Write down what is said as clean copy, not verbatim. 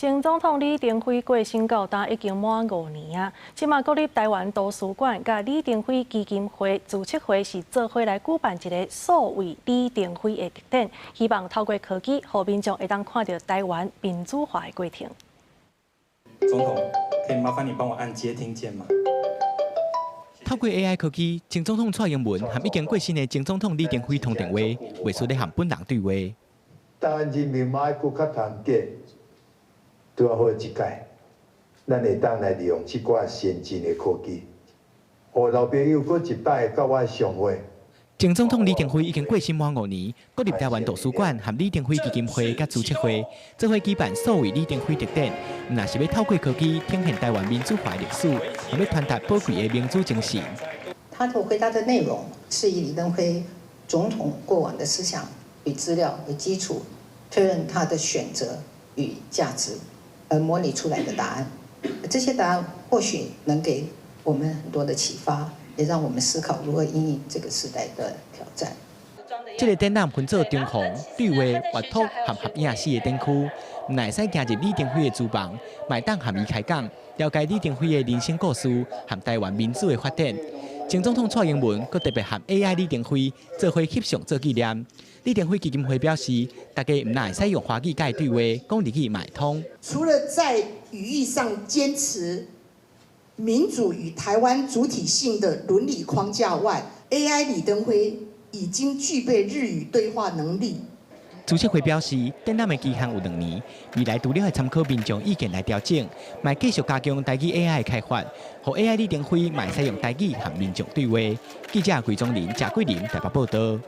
前總統李登輝過身到今已經滿5年啊！這馬國立臺灣圖書館佮李登輝基金會資策會是做伙來舉辦一个數位李登輝的特展，希望透過科技，予民眾會當看著臺灣民主化的過程。總統，可以麻煩你幫我按接聽鍵嗎？透過 AI 科技，前總統蔡英文和已經過身的前總統李登輝通電話，袂輸咧和本人對話。臺灣人民嘛愛閣較團結。拄仔好這擺，咱會當來利用這寡先進的科技，予老朋友閣一擺佮我相會。前總統李登輝已經過身滿5年，國立臺灣圖書館和李登輝基金會佮資策會做伙舉辦數位李登輝特展，毋但是欲透過科技呈現臺灣民主化的歷史，也欲傳達寶貴的民主精神。他的回答的內容是以李登輝總統過往的思想與資料為基礎，推論他的選擇與價值，而模擬出來的答案。這些答案或許能給我們很多的啟發，也讓我們思考如何因應這個時代的挑戰。這个展覽分做中控、對話、閱讀和合影四个展區，毋但會使行入李登輝的書房，嘛會當和伊開講，了解李登輝的人生故事和臺灣民主的發展。前總統蔡英文閣特別和 AI 李登輝做伙翕相做紀念。李登輝基金會表示，大家毋但會使用華語佮伊對話，講日語嘛會通。除了在語義上堅持民主與臺灣主體性的倫理框架外，AI 李登輝已經具備日語對話能力。資策會表示，展覽的期限有2年，未來除了會參考民眾意見來調整，嘛繼續加強台語 AI 的開發，予 AI 李登輝嘛會使用台語和民眾對話。記者桂宗林、賈桂林台北報道。